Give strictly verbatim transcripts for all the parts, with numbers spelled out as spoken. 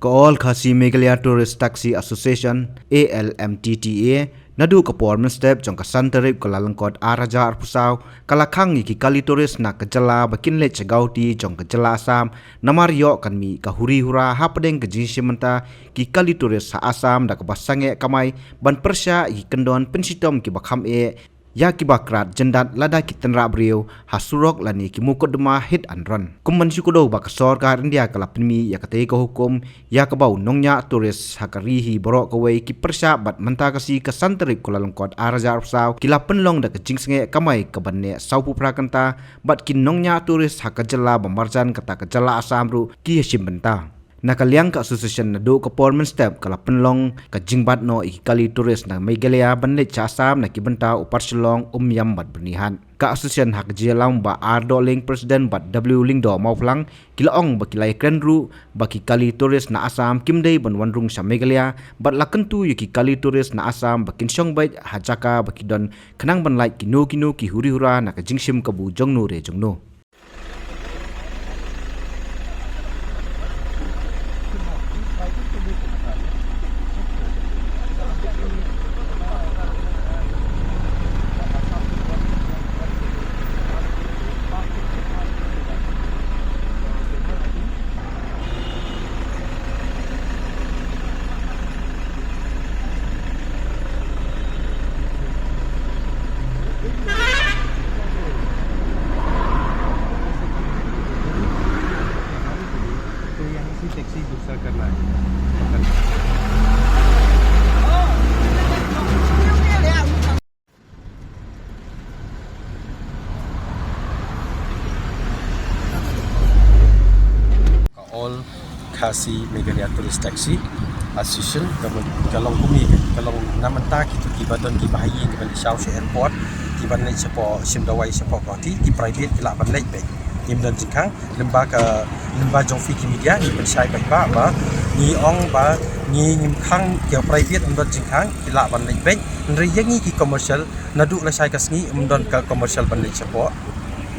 All Khasi Meghalaya Tourist Taxi Association, A L M T T A, naduh ka por mynstep jong ka san tarik u Kyllalyngkot ar hajar arphew saw, ka la khang ïa ki kali tourist na ka jylla ba kin leit sha Guwahati jong ka jylla Assam, namar ïoh kan mih ka huri hura hapdeng ka jingshim bynta ki kali tourist ha Assam da kaba sangeh kamai ban pyrshah ïa ki kyndon pynshitom kiba kham eh ïa kiba krat jyndat lada ki tynrah briew ha surok lane ki mukotduma hit and run. Kum ban shu kdew ba ka sorkar India ka la pynmih ïa katei ka hukum ïa kaba u nongñiah tourist ha ka ri hi baroh kawei ki pyrshah, bad mynta ka sngi ka san tarik u Kyllalyngkot ar hajar arphew saw ki la pynlong da ka jingsngeh kamai kaban neh sawphew phra kynta, bad ki nongñiah tourist ha ka jylla ba marjan kata ka jylla Assam ruh ki ïashim bynta. Na ka liang ka association naduh ka por mynstep ka la pynlong ka jingbat noh ïa ki kali tourist na Meghalaya ban leit sha Assam na ki bynta u Par Shillong, Umiam bad Byrnihat. Ka association ha ka jingïalam u Bah R Dohling, President, bad W Lyngdoh Mawphlang, ki la ong ba ki la ïakren ruh ba ki kali tourist na Assam kim dei ban wan rung sha Meghalaya, bad la kyntu ïa ki kali tourist na Assam ba kin shong beit ha jaka ba ki don khnang ban lait kino kino ki huri hura na ka jingshim kabu jongno re jongno. तो यहाँ से टैक्सी दूसरा करना है। Ka All Khasi Meghalaya Tourist Taxi Association, ka, ka long kumne, ka long na mynta kito kiba don kiba ha ïing kiban leit shaw sha airport, kiban leit shapoh shim dawai shapoh Guwahati, ki private ki lah ban leit beit. Ngim don jingkhang, lyngba ka, lyngba jong phi ki media ngi pynshai beit ba, ba ngi ong ba ngi ngim khang ki private, ngim don jingkhang, ki lah ban leit beit. Hynrei ïa ngi ki commercial, naduh lashai ka sngi ym don ka commercial ban leit shapoh.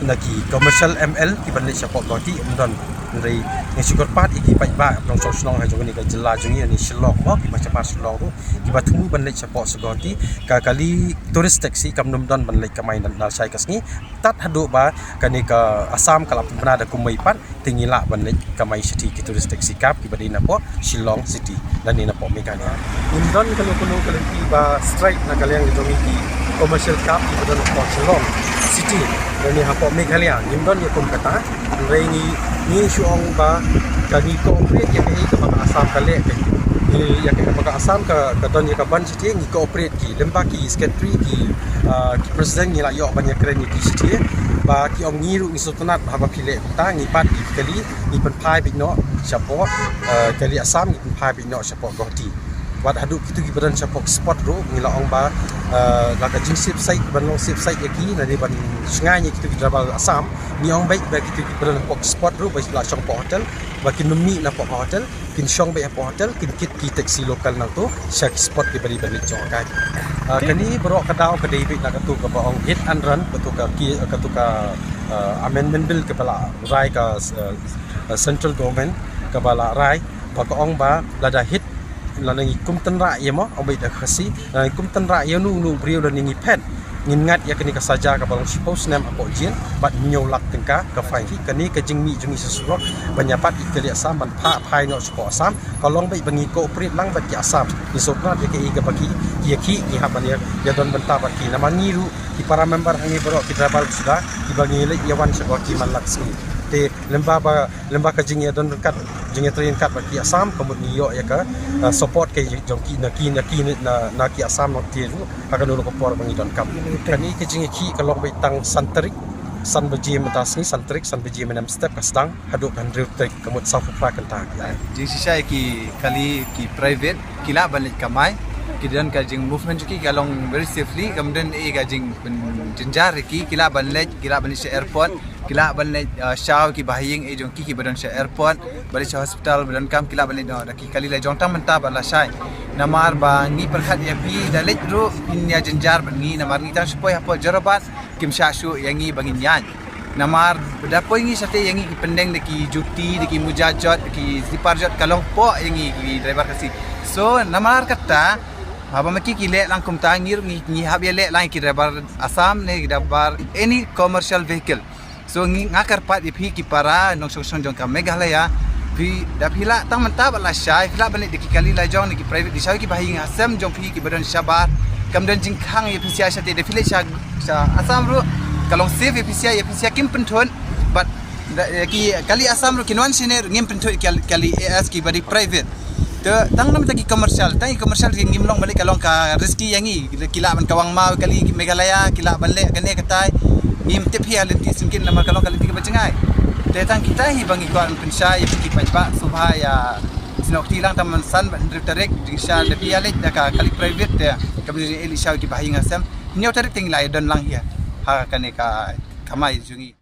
Na ki commercial M L kiban leit shapoh Guwahati ym don. Hynrei ngi shu kyrpad ïa ki paidbah nongshong shnong ha jong kane ka jylla jong ngi, ne Shillong mo, kiba shabar Shillong ruh, kiba thmu ban leit shapoh sha Guwahati. Ka kali tourist taxi kam nym don ban leit kamai na, na lashai ka sngi. Tad haduh ba kane ka Assam ka la pynbna da kumwei pat, te ngi lah ban leit kamai shatei ki tourist taxi cab kiba dei napoh Shillong City lane napoh Meghalaya. Ngim don kano kano ka lynti ba strike na ka liang jong ngi ki commercial cab kiba don hapoh Shillong City lane hapoh Meghalaya. Ngim don ïa kum kata. Hynrei ngi, ngi shu ong ba ka ngi cooperate ïa kaei kaba ka Assam ka leh, ka, ïa kaei kaba ka Assam ka, ka don ïa ka ban shatei, ngi cooperate ki, lyngba ki secretary, ki, ah, ki president, ngi la ïoh ban ïakren ïa ki shatei, ba ki ong ngi ruh ngi sngewtynnat ba haba phi leh kumta, ngi bat ïa ki kali, ngi pynphai beit noh shapoh, ah, kali Assam, ngi pynphai beit noh shapoh Guwahati. Wat haduh kito kiba don shapoh spot ruh, ngi la ong ba, ah, la ka jing safe side, ban long safe side ïa ki, lane ban shngaiñ ïa kito ki driver Assam, ngi ong beit ba kito kiba don shapoh spot ruh, ba la shong hapoh hotel, ba kin ym mih napoh hotel, kin shong beit hapoh hotel, kin kit ki taxi local nangto sha ki spot kiba dei ban leit jngohkai. Ah, kane baroh ka daw ka dei beit na kato kaba ong hit and run, kato ka ki, kato ka, ah, amendment bill kaba la rai ka, ah, ah, central government kaba la rai, ba ka ong ba lada hit, lada ngi kum tynrah ïa mo, ong beit da ka Khasi, lada ngi kum tynrah ïa uno uno u briew lada ngi phet, ngin ngat ïa kane ka saja kaba long shiphew snem hapoh jel bad hynñiew lak tyngka ka fine. Kane ka jingmih jong ngi sha surok ban ïa bat ïa ki kali Assam ban phah phai noh shapoh Assam, ka long beit ba ngi cooperate lang bad ki Assam. Ngi sngewtynnat ïa kaei kaba ki, ki ïa ki, ngi hap ban ïa, ïa don bynta bad ki. Namar ngi ruh ki para member ha ngi baroh ki driver suda kiba ngi leit ïa wan sha Guwahati man la ka sngi. Te lyngba ba, lyngba ka jingïadon ryngkat, jingïatrei ryngkat bad ki Assam, ka mut ngi ïoh ïa ka, ah, support ka jong ki, na ki, na ki, na, na ki Assam nongthied ruh ha kano kano ka por ba ngi donkam. Kane ka jingïakhih ka long beit tang san tarik, san baje mynta sngi, san tarik, san baje mynstep ka sdang haduh ka hynriew tarik, ka mut sawphew phra kynta. Jingshisha ïa ki kali ki private ki lah ban leit kamai, ki don ka jing movement jong ki ka long very safely, kam don ei ka jingpynjynjar ïa ki, ki lah ban leit, ki lah ban leit sha airport, ki lah ban leit, ah, shaw ki bahaïing ei jong ki kiba don sha airport, ba leit sha hospital ba donkam, ki lah ban leit noh. Da ki kali la jong tang mynta ba lashai. Namar ba ngi pyrkhat ïa phi da leit ruh phin ïa jynjar bad ngi, namar ngi tang shu poi hapoh Jorabat, kim shah shuh ïa ngi ba ngin ïaid. Namar da poi ngi shatei ïa ngi ki pyndeng da ki juti, da ki muja jot, da ki zipar jot, ka long pok ïa ngi ki driver Khasi. So namar kata, haba ma ki ki leh lang kumta, ngi ruh ngi, ngi hap ïa leh lang ïa ki driver Assam ne ki driver any commercial vehicle. So ngi, nga kyrpad ïa phi ki para nongshong shnong jong ka Meghalaya, phi da phi lah tang mynta bad lashai, phi lah ban leit da ki kali lajong ne ki private, dei shaw ïa ki bahaïing hasem jong phi kiba don shabar. Kam don jingkhang ïa phi sha shatei, da phi leit sha, sha Assam ruh ka long safe ïa phi sha, ïa phi sha kim pynthut. Bad da, ïa ki kali Assam ruh kin wan shane ruh ngim pynthut ïa ki kali A S kiba dei private. Te tang namar ta ki commercial, tang ki commercial ki ngim long ban leit, ka long ka risky ïa ngi. Ki lah ban kawang maw ïa kali ki Meghalaya, ki lah ban leh kane katai. Ngim tip hi ha lynti syngkien namar ka long ka lynti kaba jngai. Te tang kita hi ba ngi kwah ban pynshai ïa ki paidbah sngewbha ïa snoh kti lang tang mynsan bad hynriew tarik, jingshisha da phi ïa leit da ka kali private te kam dei leit shaw ïa ki bahaïing hasem. Hynñiew tarik te ngi la ïa don lang hi ha kane ka kamai jong ngi.